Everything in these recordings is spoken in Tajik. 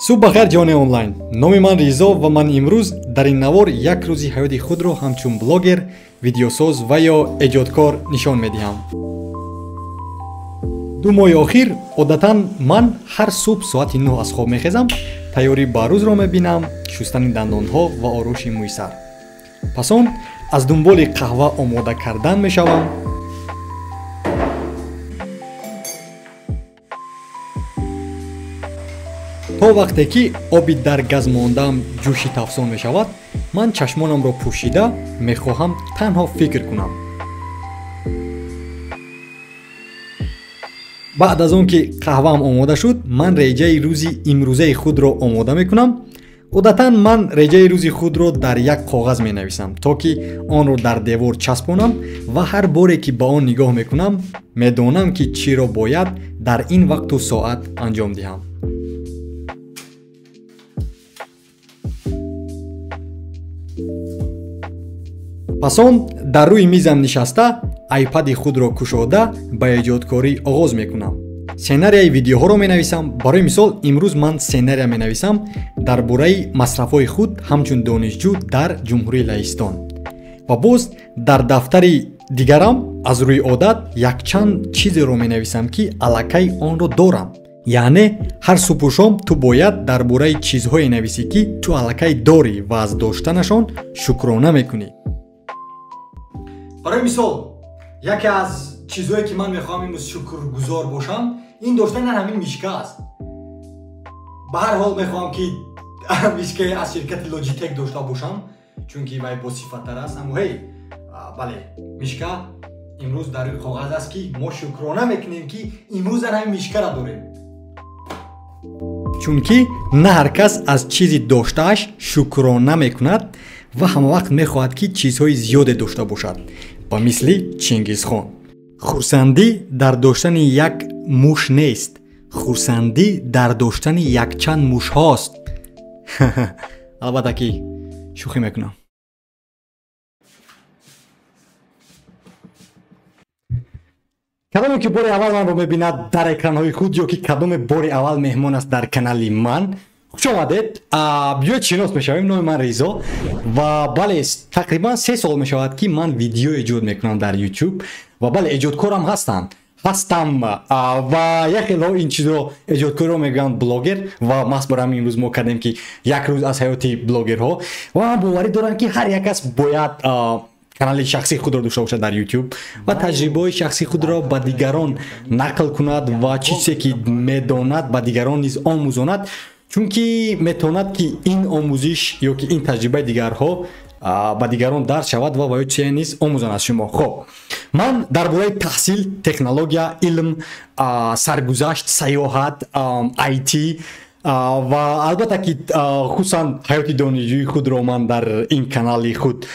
Субҳ бахайр, ҷони онлайн. Номи ман Ризо ва ман имрӯз дар ин навор як рӯзи ҳаёти худро ҳамчун блогер, видеосоз ва ё эҷодкор нишон медиҳам. 2 моҳи охир одатан ман ҳар субҳ соати 9 аз хоб мехезам, тайёрӣ ба рӯзро мебинам, шустани дандонҳо ва орӯши мӯйсар. Пас он аз дунболи қаҳва омода кардан мешавам. То вақте ки оби дар газ мондаам ҷӯши тафсон мешавад, ман чашмонамро пӯшида мехоҳам танҳо фикр кунам. Баъд аз он ки қаҳваам омода шуд, ман реҷаи рӯзи имрӯзаи худро омода мекунам. Одатан ман реҷаи рӯзи худро дар як коғаз менависам, то ки онро дар девор часпонам ва ҳар боре ки ба он нигоҳ мекунам, медонам ки чиро бояд дар ин вақту соат анҷом диҳам. Пас он дар рӯи мизам нишаста, айпади худро кушода ба эҷодкорӣ оғоз мекунам. Сценарияи видеоҳоро менависам. Барои мисол, имрӯз ман сценария менависам дар бораи масрафҳои худ ҳамчун донишҷӯ дар Ҷумҳурии Лаҳистон. Ва боз дар дафтари дигарам аз рӯи одат якчанд чизеро менависам, ки аллакай онро дорам. Яъне ҳар субҳу шом ту бояд дар бораи чизҳое нависӣ, ки ту аллакай дорӣ ва аз доштанашон шукрона мекунӣ. Барои мисол, яке аз чизҳое ки ман мехоҳам имрӯз шукргузор бошам, ин доштани ҳамин мишка аст. Ба ҳар ҳол мехоҳам ки мишкае аз ширкати Logitech дошта бошам, чунки вай босифаттар аст. Аммо ҳей, бале, мишка имрӯз дар рӯи коғаз аст, ки мо шукрона мекунем, ки имрӯз ҳамин мишкаро дорем. Чунки на ҳар кас аз чизи доштааш шукрона мекунад ва ҳамавақт мехоҳад, ки чизҳои зиёде дошта бошад, ба мисли Чингизхон. Хурсандӣ дар доштани як муш нест, хурсандӣ дар доштани якчанд мушҳост. Албатта ки шӯхӣ мекунам. Кадоме ки бори аввал манро мебинад дар экранҳои худ ё ки кадоме бори аввал меҳмон аст дар канали ман, хуш омадед. Биёед шинос мешавем. Номи ман Ризо ва бале, тақрибан 3 сол мешавад, ки ман видео эҷод мекунам дар YouTube ва бале, эҷодкорам ҳастам ва як хелҳо ин чизро эҷодкорро мегӯянд блогер ва маҳз барои ҳамин имрӯз мо кардем, ки як рӯз аз ҳаёти блогерҳо. Ва ман боварӣ дорам, ки ҳар як кас бояд канали шахсии худро дошта бошад дар YouTube ва таҷрибаҳои шахсии худро ба дигарон нақл кунад ва чизе ки медонад ба дигарон низ омӯзонад, чунки метавонад ки ин омӯзиш ё ки ин таҷрибаи дигарҳо ба дигарон дарс шавад ва ба ё чизе низ омӯзонад шумо. Хоб, ман дар бораи таҳсил, технология, илм, саргузашт, сайёҳат, IT ва албатта ки хусусан ҳаёти донишҷӯии худро ман дар ин канали худ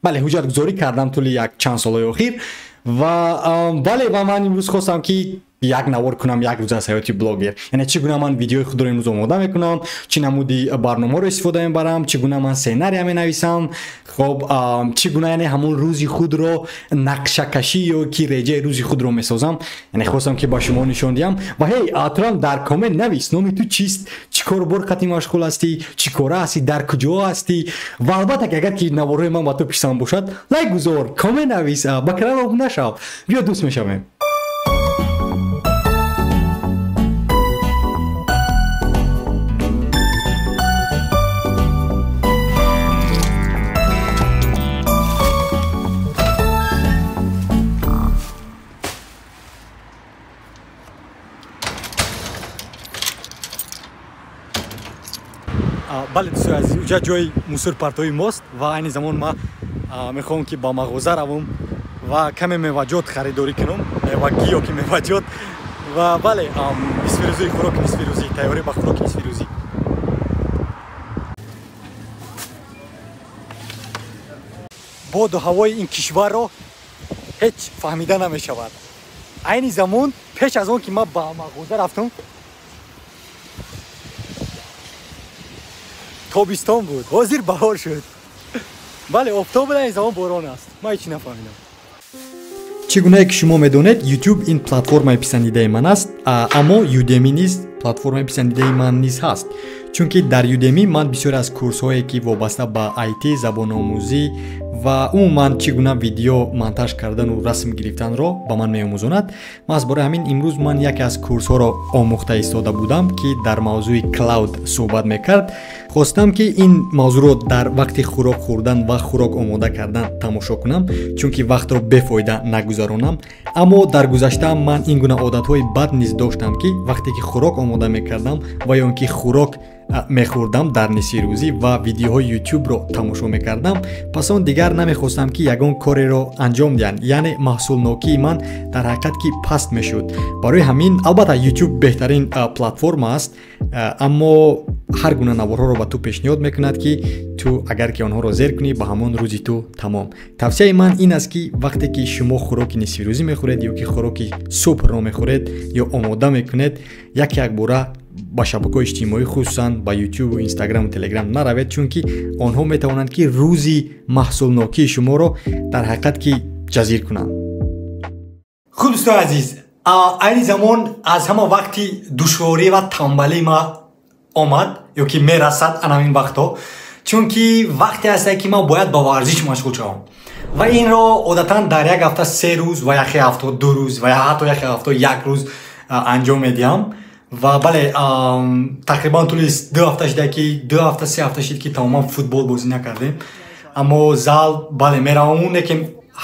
бале ҳуҷҷатгузорӣ кардам тӯли як чанд солҳои охир. Ва бале, ва ман имрӯз хостам, ки як навор кунам як рӯз аз ҳаёти блогер. Яъне чӣ гуна ман видеои худро имрӯз омода мекунам, чӣ намуди барномаҳоро истифода мебарам, чӣ гуна ман сценария менависам, хоб, чӣ гуна яъне ҳамон рӯзи худро нақшакашӣ ё ки реҷаи рӯзи худро месозам. Яъне хостам, ки ба шумо нишон диҳам. Ва ҳей, туам дар коммент навис, номи ту чист, чӣ кор бор қатъи машғул ҳастӣ, чӣ кора ҳастӣ, дар куҷо ҳастӣ. Ва албатта ки агар ки наворҳои ман ба ту писанд бошад, лайк гузор, коммент навис, ба канал обуна шав. Биё дӯст мешавем. Бале, дӯстои азиз, уҷа ҷои мусурпартои мост ва айни замон ман мехоҳам, ки ба мағоза равам ва каме меваҷот харидорӣ кунам, мевагӣ ё ки меваҷот. Ва бале, нисфирӯзии хӯроки нисфирӯзӣ, тайёрӣ ба хӯроки нисфирӯзӣ. Боду ҳавои ин кишварро ҳеҷ фаҳмида намешавад. Айни замон пеш аз он ки ман ба мағоза рафтам, тобистон буд, ҳозир баҳор шуд. Бале, офтоб буд, айни замон борон аст. Ман ҳеҷ нафаҳмидам. Чӣ гунае ки шумо медонед, YouTube ин платформаи писандидаи ман аст, аммо Udemy низ Платформаи писандидаи ман низ ҳаст, чунки дар Udemy ман бисёре аз курсҳое, ки вобаста ба IT, забономӯзӣ ва умуман чӣ гуна видео монтаж кардану расм гирифтанро ба ман меомӯзонад. Маҳз барои ҳамин имрӯз ман яке аз курсҳоро омӯхта истода будам, ки дар мавзӯи клауд суҳбат мекард. Хостам, ки ин мавзӯъро дар вақти хӯрок хӯрдан ва хӯрок омода кардан тамошо кунам, чунки вақтро бефоида нагузаронам. Аммо дар гузашта ман ин гуна одатҳои бад низ доштам, ки вақте ки хӯрок омода мекардам ва ё ин ки хӯрок мехӯрдам дар нисфирӯзӣ ва видеоҳои ютубро тамошо мекардам, пас он дигар намехостам, ки ягон кореро анҷом диҳам, яъне маҳсулнокии ман дар ҳақиқат ки паст мешуд. Барои ҳамин албатта ютуб беҳтарин платформа аст, аммо ҳар гуна наворҳоро ба ту пешниҳод мекунад, ки ту агар ки онҳоро зер кунӣ, ба ҳамон рӯзи ту тамом. Тавсияи ман ин аст, ки вақте ки шумо хӯроки нисфирӯзӣ мехӯред ё ки хӯроки субҳро мехӯред ё омода мекунед, як якбора ба шабакаҳои иҷтимоӣ, хусусан ба ютубу инстаграму телеграм наравед, чунки онҳо метавонанд, ки рӯзи маҳсулнокии шуморо дар ҳақиқат ки ҷазир кунанд. Хуб, дӯстони азиз, айни замон аз ҳама вақти душворӣ ва тамбалӣ ма омад ё ки мерасад анамин вақтҳо, чунки вақте ҳасте, ки ман бояд ба варзиш машғул шавам ва инро одатан дар як ҳафта 3 рӯз ва яхе ҳафто 2 рӯз ва ҳатто яхе ҳафто як рӯз анҷом медиҳам. Ва бале, тақрибан тӯли 2 ҳафта шуда, ки 2 ҳафта, 3 ҳафта шуд, ки тамоман футбол бозӣ накардем. Аммо зал, бале, меравам, лекин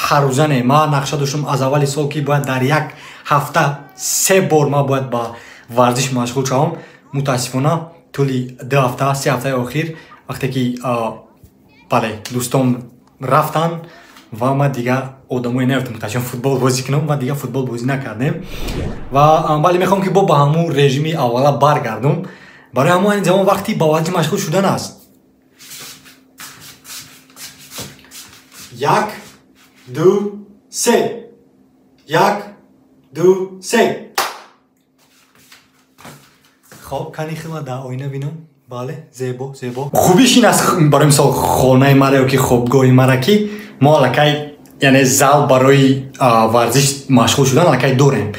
ҳаррӯза не. Ман нақша доштам аз аввали сол, ки бояд дар як ҳафта се бор ман бояд ба варзиш машғул шавам. Мутаассифона, тӯли 2 ҳафта, 3 ҳафтаи охир, вақте ки, бале, дӯстон рафтанд ва ман дигар одамое наёфтам, қачон футбол бозӣ кунам, ва дигар футбол бозӣ накардем. Ва бале, мехоҳам, ки бо ба ҳамун режими аввала баргардум. Барои ҳамон айн замон вақти ба варзиш машғул шудан аст. Як, ду, се, як, ду, се. Хоб, кани хела дар оина бинам. Бале, зебо, зебо. Хубиш ин аст, барои мисол, хонаи мара ё ки хобгоҳи мара, ки мо аллакай, яъне зал барои варзиш машғул шудан аллакай дорем.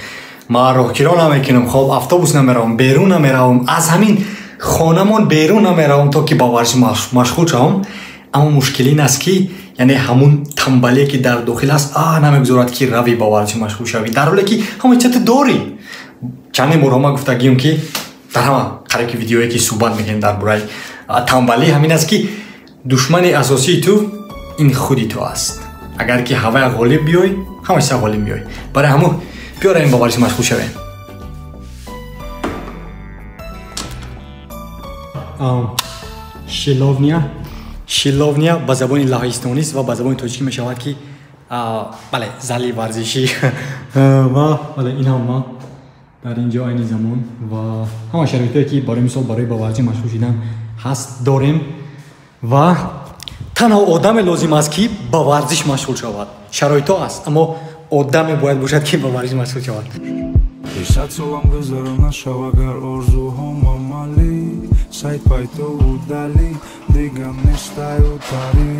Ман роҳкиро намекунам, хоб, автобус намеравам, берун намеравам, аз ҳамин хонамон берун намеравам, то ки ба варзиш машғул шавам. Аммо мушкил ин аст, ки яъне ҳамун тамбалие, ки дар дохил аст, намегузорад, ки рави ба варзиш машғул шавӣ, дар ҳоле ки ҳама чиза ту дорӣ. Чанде борҳо ман гуфтагием, ки дар ҳама қариб ки видеое, ки суҳбат мекунем дар бораи тамбалӣ, ҳамин аст, ки душмани асосии ту ин худи ту аст. Агар ки ҳавая ғолиб биёй, ҳама чиза ғолиб меёй. Барои ҳамун биёраем ба варзиш машғул шавем. Шиловния, шиловния ба забони лаҳистонист ва ба забони тоҷикӣ мешавад, ки, бале, зали варзишӣ. Ва бале, ин ҳам ма дар ин ҷо айни замон ва ҳама шароитое, ки барои мисол барои ба варзиш машғул шудан ҳаст, дорем. Ва танҳо одаме лозим аст, ки ба варзиш машғул шавад. Шароитҳо аст, аммо одаме бояд бошад, ки ба варзиш машғул шавад. 100 солам гузара нашав, агар орзуҳом амалӣ. Сайт пайтову далӣ дига нестаю тарӣ.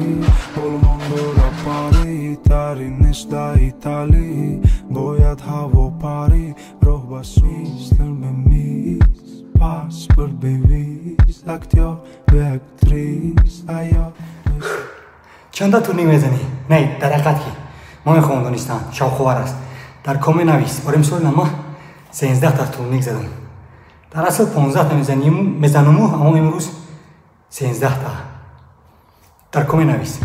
Олмон дора пари, тари неста Италӣ. Бояд ҳаво парӣ, роҳ ба мистер бе мисс, паспорт бе виз, актёр бе актрис, аё. Чанда турник мезанӣ? Не, дар ҳақиқат ки ма мехоҳам донистан, шавқовар аст. Дар коммент навис. Барои мисол, ма 13та турник задам. Дар асл 15та мезануму, аммо имрӯз 13та. Дар коммент навис.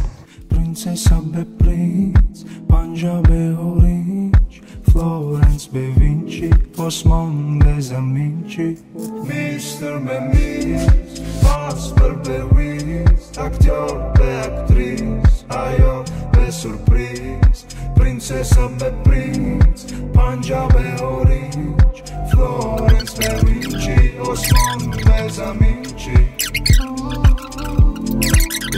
Принцесса бе принц, панҷа бе оринҷ, Флоренс бе Винчи, осмон бе заминчи. Мистер бе мисс, паспорт бе виз, актёр бе актрис, аё бе сюрприз. Принцесса бе принц, панҷа бе оринҷ, Флоренс бе Винчи, осмон бе заминчи.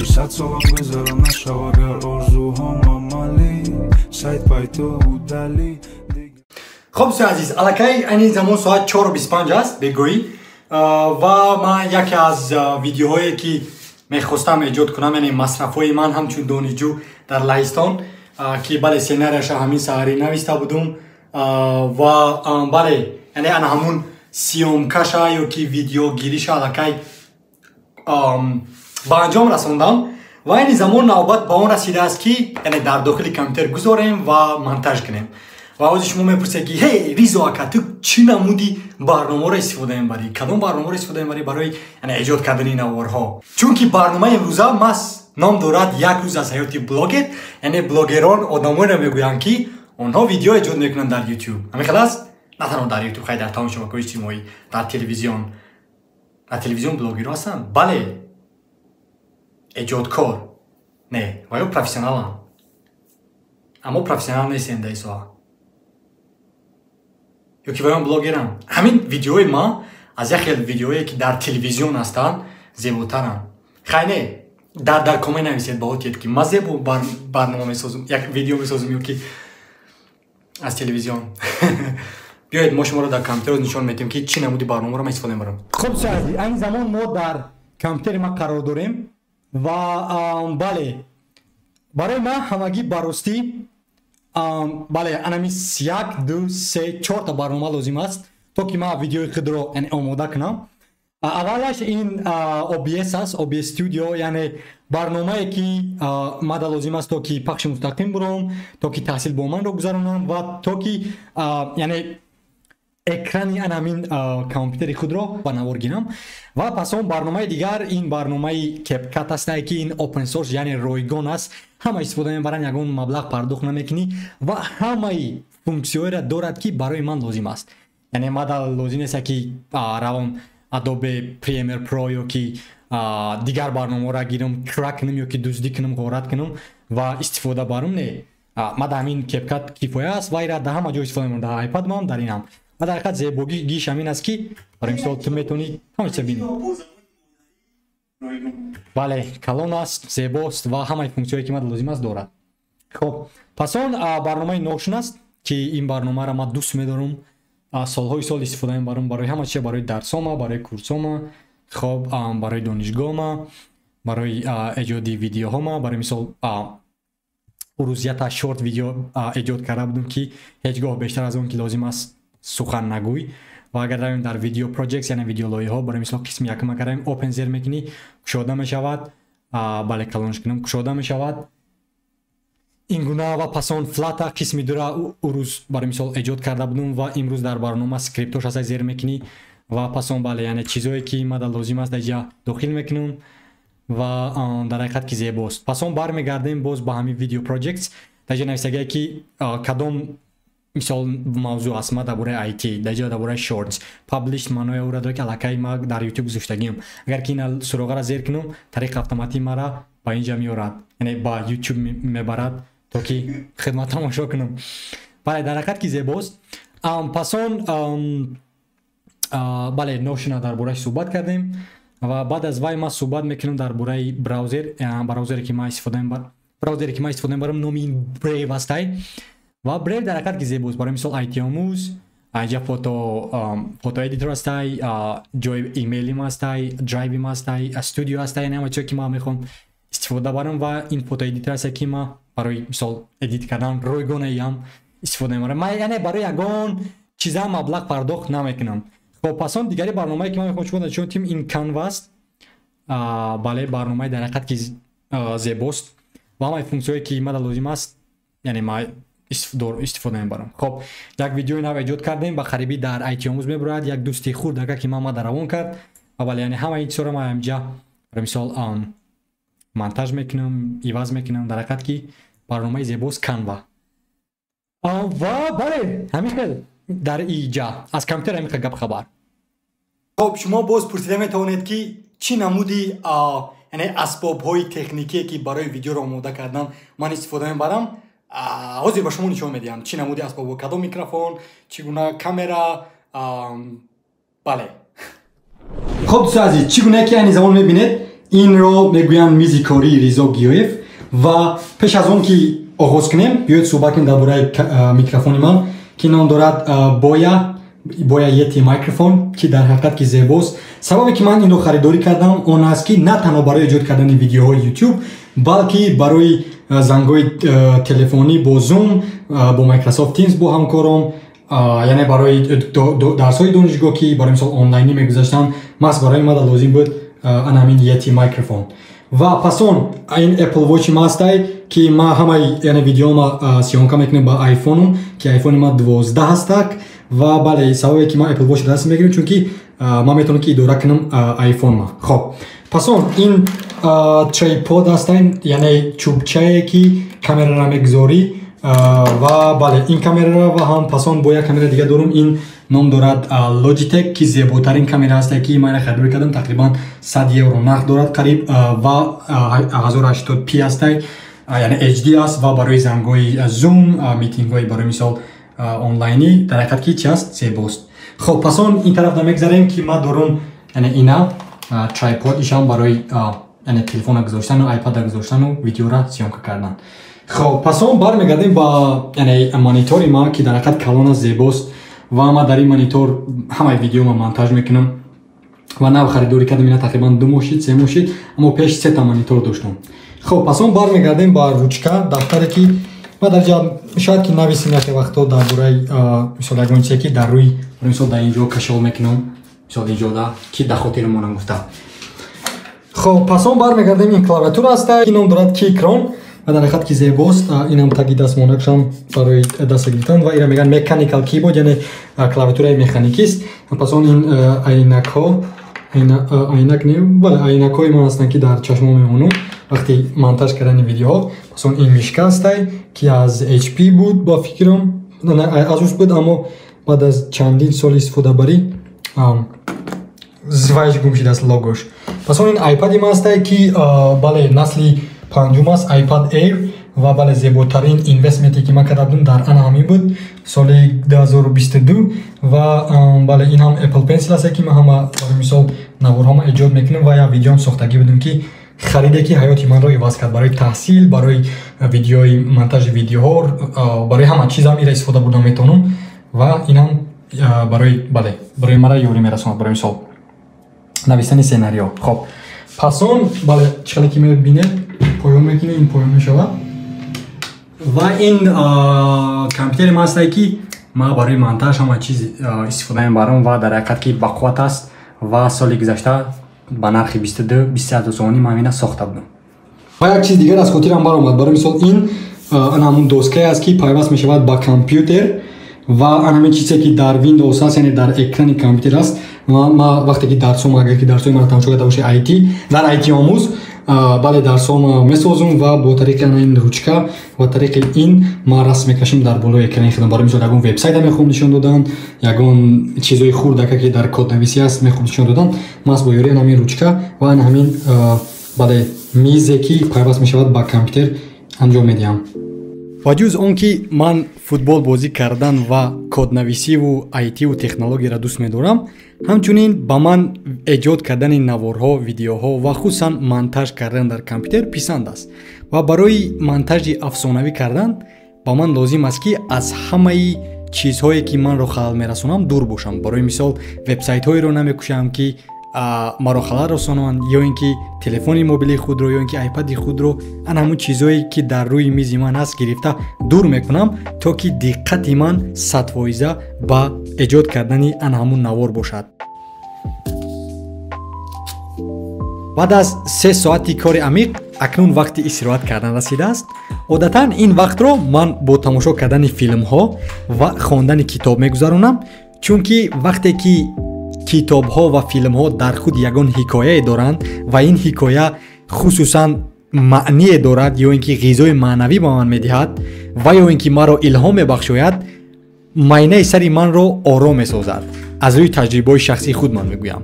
100 солам гузара нашав, агар орзуҳом амалӣ. Сайт пайтову далӣ. Хоб, дӯстони азиз, аллакай айни замон соат 4:25 аст бегоҳӣ ва ман яке аз видеоҳое, ки мехостам эҷод кунам, яъне масрафҳои ман ҳамчун донишҷӯ дар Лаҳистон, ки, бале, сценарияша ҳамин саҳарӣ нависта будум. Ва, бале, яъне ана ҳамун Съёмка ша ё ки видеогириша аллакай ба анҷом расондам ва айни замон навбат ба он расидааст, ки яъне дар дохили компютер гузорем ва монтаж кунем. Ва ҳозир шумо мепурсед, ки ҳей, Ризо ака, ту чӣ намуди барномаро истифода мебарӣ, кадом барномаро истифода мебарӣ барои яъне эҷод кардани наворҳо? Чунки барномаи имрӯза маҳз ном дорад «Як рӯз аз ҳаёти блогер». Яъне блогерон одамоеро мегӯянд, ки онҳо видео эҷод мекунанд дар Ютуб. Ҳамин хел аст? На танҳо дар Ютуб, хай, дар тамоми шабакаҳои иҷтимоӣ, дар телевизион. Дар телевизион блогерҳо ҳастанд? Бале, эҷодкор не, ва ё профессионаланд, аммо профессионал нестем дар ин соҳа. Ё ки ваён блогерам? Ҳамин видеои ман аз як хел видеое, ки дар телевизион ҳастанд, зеботаранд. Хай, не, дар коммент нависед, баҳо тиҳед, ки ман зебо барнома месозум, як видео месозум ё ки аз телевизион. Биёед, мо шуморо дар компютер нишон медиҳем, ки чӣ намуди барномаро ман истифода мебарам. Хуб, азиз, айни замон мо дар компютери ман қарор дорем ва бале, барои ман ҳамагӣ баростӣ, бале, анами як, ду, се, чорта барнома лозим аст, то ки ман видеои худро омода кунам. Аввалаш ин OBS аст, OBS Studio, яъне барномае, ки мада лозим аст, то ки пахши мустақим буром, то ки таҳсил бо манро гузаронам ва то ки яъне экрани анамин компютери худро ба навор гирам. Ва пас он барномаи дигар ин барномаи CapCut астае, ки ин open source, яъне ройгон аст, ҳама истифода мебаранд, ягон маблағ пардохт намекунӣ ва ҳамаи функсияҳоеро дорад, ки барои ман лозим аст. Яъне мада лозим нест, ки равом Adobe Premiere Pro ё ки дигар барномаҳоро гирам, крак кунам ё ки дуздӣ кунам, ғорат кунам ва истифода барам. Не, мада ҳамин CapCut кифоя аст ва ира дар ҳама ҷо истифода мебарам, дар iPad мам, дар инам. Ва дар ҳақиқат зебогиш ҳамин аст, ки барои мисол ту метавонӣ ҳама чиза бинӣ. Бале, калон аст, зебост ва ҳамаи функсияҳое, ки мада лозим аст, дорад. Хоб, пас он барномаи Notion аст, ки ин барномаро ман дӯст медорам, солҳои сол истифода мебарам барои ҳама чиза: барои дарсома, барои курсома, хоб, барои донишгоҳма, барои эҷоди видеоҳома. Барои мисол, урӯз ята short видео эҷод карда будам, ки ҳеҷ гоҳ бештар аз он ки лозим аст сухан нагӯй. Ва агар равем дар video projects, яъне видеолоиҳаҳо, барои мисол қисми якум агар равем, open зер мекунӣ, кушода мешавад. Бале, калонш кунам, кушода мешавад ин гуна. Ва пас он Flutter қисми дура урӯз барои мисол эҷод карда будум ва имрӯз дар барнома скриптош ҳаста, зер мекунӣ. Ва пас он, бале, яъне чизое, ки мада лозим аст, дар ҷа дохил мекунам ва дар ҳақиқат ки зебост. Пас он бармегардем боз ба ҳамин video projects. Дар ҷа нависагае, ки кадом мисол мавзӯъ аст. Ма дар бораи IT, дар ҷо дар бораи shorts. Publish маънои ӯро дорад, ки аллакай ма дар YouTube гузоштагиам. Агар ки ина суроғаро зер кунам, тариқи автоматӣ мара ба инҷа меорад, яъне ба YouTube мебарад, то ки хидмат тамошо кунам. Бале, дар ҳақиқат ки зебост. Пас он, бале, Notion дар борааш суҳбат кардем ва баъд аз вай ман суҳбат мекунам дар бораи браузер. Браузере, ки ман истифода мебарам, номи ин Brave астай ва Brave дар ҳақиқат ки зебост. Барои мисол, IT омӯз, инҷа фото editor астай, ҷои имейлим астай, Drive им астай, студио астай, яъне ҳама чизе, ки ман мехоҳам истифода барам. Ва ин фото editor астай, ки ман барои мисол edit кардан ройгонаям истифода мебарам. Ман яъне барои ягон чиза маблағ пардохт намекунам. Хоб, пас он дигари барномае, ки ман мехоҳам шумо нишон диҳем, ин Canva аст. Бале, барномаи дар ҳақиқат ки зебост ва ҳамаи функсияҳое, ки мада лозим аст, яъне ман истифода мебарам. Хоб, як видеои нав эҷод кардем, ба қарибӣ дар IT омӯз мебурад. Як дӯсти хурд ака, ки ман мада равон кард. Ва бале, яъне ҳамаи ин чизҳоро ман инҷа барои мисол монтаж мекунам, иваз мекунам. Дар ҳақиқат ки барномаи зебост Canva. Ва бале, ҳамин хел дар иҷа аз компютер ҳамин хел гап хабар. Хоб, шумо боз пурсида метавонед, ки чӣ намуди яъне асбобҳои техникие, ки барои видеоро омода кардан ман истифода мебарам. Ҳозир ба шумо нишон медиҳам, чӣ намуди асбобҳо, кадом микрофон, чӣ гуна камера. Бале, хоб, дӯстои азиз, чӣ гуна ки айни замон мебинед, инро мегӯянд мизи кории Ризо Гиёев. Ва пеш аз он ки оғоз кунем, биёед суҳбат кунем дар бораи микрофони ман, ки ном дорад Boya Yeti микрофон, ки дар ҳақиқат ки зебост. Сабабе ки ман инро харидорӣ кардам, он аст, ки на танҳо барои эҷод кардани видеоҳои YouTube, балки барои зангҳои телефонӣ бо Zoom, бо Microsoft Teams, бо ҳамкорон. Яъне барои дарсҳои донишгоҳ, ки барои мисол онлайнӣ мегузаштанд, маҳз барои мада лозим буд ана ҳамин Yeti микрофон. Ва пас он ин Apple Watch ма ҳастай, ки ма ҳамаи яъне видеома съёмка мекунем ба айфонум, ки айфони ма 12 ҳастак. Ва бале, сабабе ки ман Apple Watch даст мегирам, чунки ман метавонам ки идора кунам айфонма. Хоб, пас он ин tripod ҳастай, яъне чӯбчае ки камераро мегузорӣ. Ва бале, ин камераро ва ҳам пас он бо як камера дига дорум, ин ном дорад Logitech, ки зеботарин камера ҳастай, ки ман харидорӣ кардам, тақрибан 100 евро нарх дорад қариб, ва 1080p ҳастай, яъне HD аст ва барои зангҳои Zoom, митингҳои барои мисол онлайнӣ дар ҳақиқат ки чи аст, зебост. Хоб, пас он ин тараф намегзарем, ки ман дорум яъне ина tripod, ишам барои яъне телефона гузоштану iPad гузоштану видеора съёмка кардан. Хоб, пас он бармегардем ба яъне монитори ма, ки дар ҳақиқат калон аст, зебост ва ман дар ин монитор ҳамаи видеома монтаж мекунам ва нав харидорӣ кардам ина тақрибан 2 моҳ шид, 3 моҳ шид, аммо пеш 3 та монитор доштам. Хоб, пас он бармегардем ба ручка, дафтаре ки ма дар ҷа шояд ки нависем яке вақто дар бораи мисол ягон чизе ки дар рӯи, мисол дар ин ҷо кашол мекунам, мисол ин ҷода ки дар хотир монам гуфта. Хоб, пас он бармегардем, ин клавиатура ҳаста, ки ном дорад Keychron ва дар ҳақиқат ки зебост. Инам таги дастмонакшам барои даст гирифтан ва ира мегӯянд mechanical keyboard, яъне клавиатураи механикист. Пас он ин айнакҳо, айнак не, бале, айнакҳои ман ҳастанд, ки дар чашмо мемонам вақти монтаж кардани видеоҳо. Пас он ин мишка ҳастай, ки аз HP буд, ба фикрам Asus буд, аммо баъд аз чандин соли истифодабарӣ вайш гум шудааст логош. Пас он ин iPad-и ман ҳастай, ки бале, насли панҷум аст, iPad Air, ва бале, зеботарин инвестменте ки ман карда будам дар ана ҳамин буд соли 2022. Ва бале, ин ҳам Apple Pencil аст, ки ман ҳама барои мисол наворҳома эҷод мекунам ва як видеоам сохтагӣ будам, ки хариде ки ҳаёти манро иваз кард барои таҳсил, барои видеои монтажи видеоҳо, барои ҳама чизам ира истифода бурда метавонам ва инам барои бале, барои мара ёрӣ мерасонад, барои мисол нависани сценарио. Хоб, пас он бале, чӣ хеле ки мебинед, поён мекунем, ин поён мешавад ва ин компютери ман ҳастай, ки ман барои монтаж ҳама чиз истифода мебарам ва дар ҳақиқат ки бақувват аст ва соли гузашта ба нархи 22-23 сомонӣ ман ина сохта будам. Ва як чиз дигар аз хотирам баромад, барои мисол ин ана ҳамун доскае аст, ки пайваст мешавад ба компютер ва ана ҳамин чизе ки дар Windows аст, яъне дар экрани компютер аст. Ма вақте ки дарсҳома, агар ки дарсҳои маро тамошо карда бошед, IT, дар IT омӯз, бале, дарсҳома месозум ва бо тариқи ана ин ручка ва тариқи ин ман расм мекашам дар болои экрани худам. Барои мисол ягон вебсайта мехоҳам нишон додан, ягон чизҳои хурдака ки дар коднависӣ аст мехоҳам нишон додан, маҳз бо ёрии ана ҳамин ручка ва ана ҳамин бале, мизе ки пайваст мешавад ба компютер анҷом медиҳам. Ба ҷуз он ки ман футбол бозӣ кардан ва коднависиву айтиву технологияро дӯст медорам, ҳамчунин ба ман эҷод кардани наворҳо, видеоҳо ва хусусан монтаж кардан дар компютер писанд аст. Ва барои монтажи афсонавӣ кардан ба ман лозим аст, ки аз ҳамаи чизҳое ки манро халал мерасонам дур бошам. Барои мисол вебсайтҳоеро намекушам, ки маро халал расонанд, ё ин ки телефони мобилии худро, ё ин ки айпади худро, ана ҳамун чизҳое ки дар рӯи мизи ман ҳаст гирифта дур мекунам, то ки диққати ман 100% ба эҷод кардани ана ҳамун навор бошад. Баъд аз 3 соати кори амиқ акнун вақти истироҳат кардан расидааст. Одатан ин вақтро ман бо тамошо кардани филмҳо ва хондани китоб мегузаронам, чунки вақте ки китобҳо ва филмҳо дар худ ягон ҳикояе доранд ва ин ҳикоя хусусан маъние дорад, ё ин ки ғизои маънавӣ ба ман медиҳад ва ё ин ки маро илҳом мебахшояд, майнаи сари манро ором месозад. Аз рӯи таҷрибаҳои шахсии худ ман мегӯям.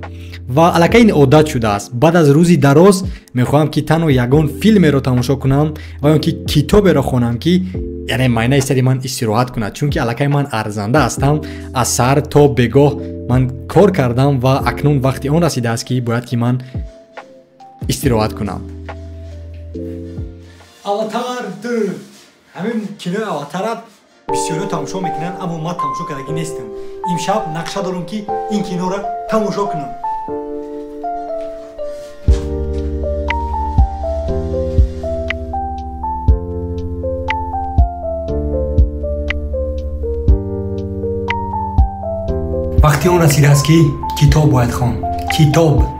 Ва аллакай ин одат шудааст. Баъд аз рӯзи дароз мехоҳам, ки танҳо ягон филмеро тамошо кунам ва ё ки китоберо хонам, ки яъне майнаи сари ман истироҳат кунад, чунки аллакай ман арзанда ҳастам. Аз саҳар то бегоҳ ман кор кардам ва акнун вақти он расидааст, ки бояд ки ман истироҳат кунам. Аватар 2. Ҳамин кинои Аватарро бисёриҳо тамошо мекунанд, аммо ман тамошо кардагӣ нестам. Имшаб нақша дорам, ки ин киноро тамошо кунам. Вақти он расидааст, ки китоб бояд хонд. Китоб.